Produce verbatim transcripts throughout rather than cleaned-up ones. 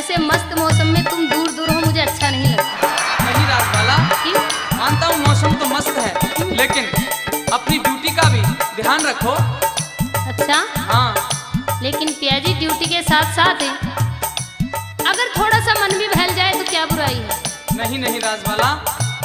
से मस्त मौसम में तुम दूर दूर हो, मुझे अच्छा नहीं लगता। नहीं राजबाला, क्यों? मानता हूँ मौसम तो मस्त है, लेकिन अपनी ड्यूटी का भी ध्यान रखो। अच्छा? हाँ। लेकिन पिया जी, ड्यूटी के साथ साथ अगर थोड़ा सा मन भी बहल जाए तो क्या बुराई है? नहीं नहीं राजबाला,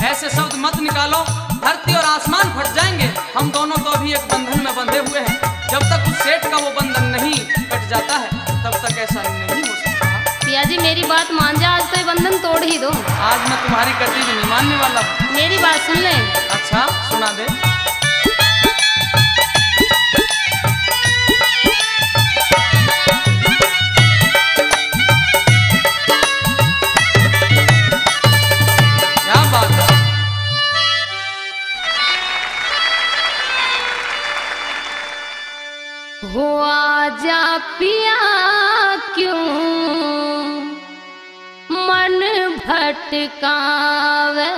ऐसे शब्द मत निकालो, धरती और आसमान फट जाएंगे। हम दोनों तो अभी एक बंधन में बंधे हुए हैं। जब तक उस सेठ का वो बंधन नहीं कट जाता है, तब तक ऐसा नहीं हो सकता। पिया जी, मेरी बात मान जा, आज तो ये बंधन तोड़ ही दो। आज मैं तुम्हारी कटी भी नहीं मानने वाला हूँ। मेरी बात सुन ले। अच्छा, सुना दे। क्या बात है। हो आजा पिया, क्यों मन भटकावे।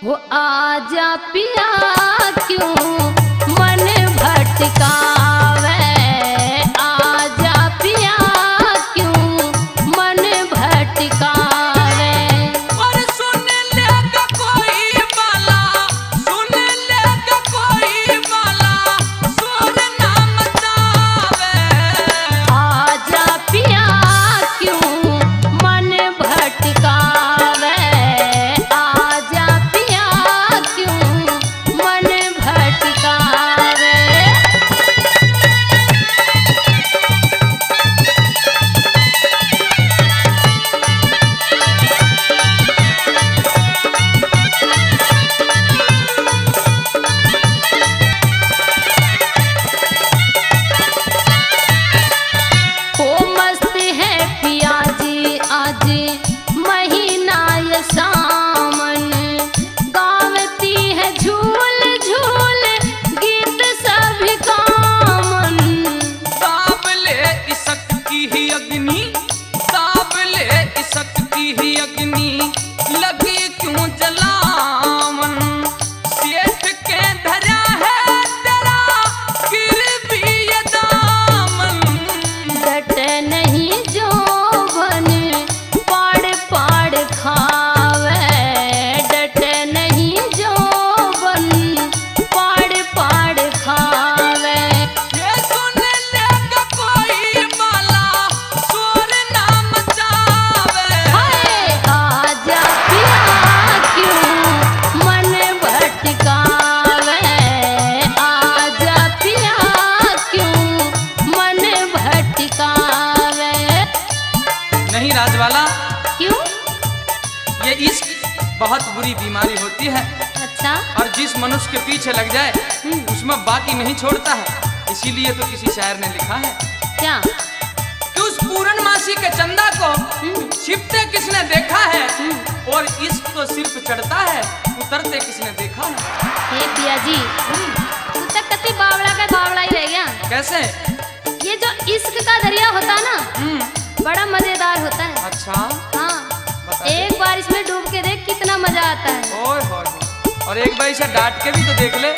हो आजा पिया, क्यों मन भटकावे। आजा पिया, क्यों मन भटकावे। और सुन लेगा कोई बाला, सुन लेगा कोई बाला, शोर ना मचावे। आजा पिया, क्यों मन भटकावे। आजा पिया, क्यों मन भटकावे। ओ मस्त है पिया जी आज महीना ये सावन, गावती है झूल झूल गीत सभी कामन। साबले इशक की ही अग्नि, साबले इशक की ही अग्नि, लगी क्यों जलावन। सेठ के धरा है तेरा गिरवी ये दामन। डट नहीं जोबन पाड़ पाड़ खावे, डट नहीं जोबन पाड़ पाड़ खावे। ये सुन लेगा कोई बाला, शोर ना मचावे। हाय, आजा पिया, क्यों मन भटकावे। आजा पिया, क्यों मन भटकावे। नहीं राजबाला। क्यों? ये इश्क बहुत बुरी बीमारी होती है। अच्छा। और जिस मनुष्य के पीछे लग जाए, हम्म। उसमें बाकी नहीं छोड़ता है। इसीलिए तो किसी शायर ने लिखा है क्या? कि उस पूरनमासी के चंदा को हम्म। छिपते किसने देखा है? हम्म। और इश्क तो सिर पे चढ़ता है, उतरते किसने देखा है? हे पिया जी, हम्म। तू तो कति बावला का बावला ही रह गया। कैसे? ये जो इश्क का दरिया होता है ना, हम्म। बड़ा मजेदार होता है। अच्छा। हाँ। बता दे। एक बार इसमें डूब के देख, कितना मजा आता है। ओए होए होए। और एक बार इसे डांट के भी तो देख ले।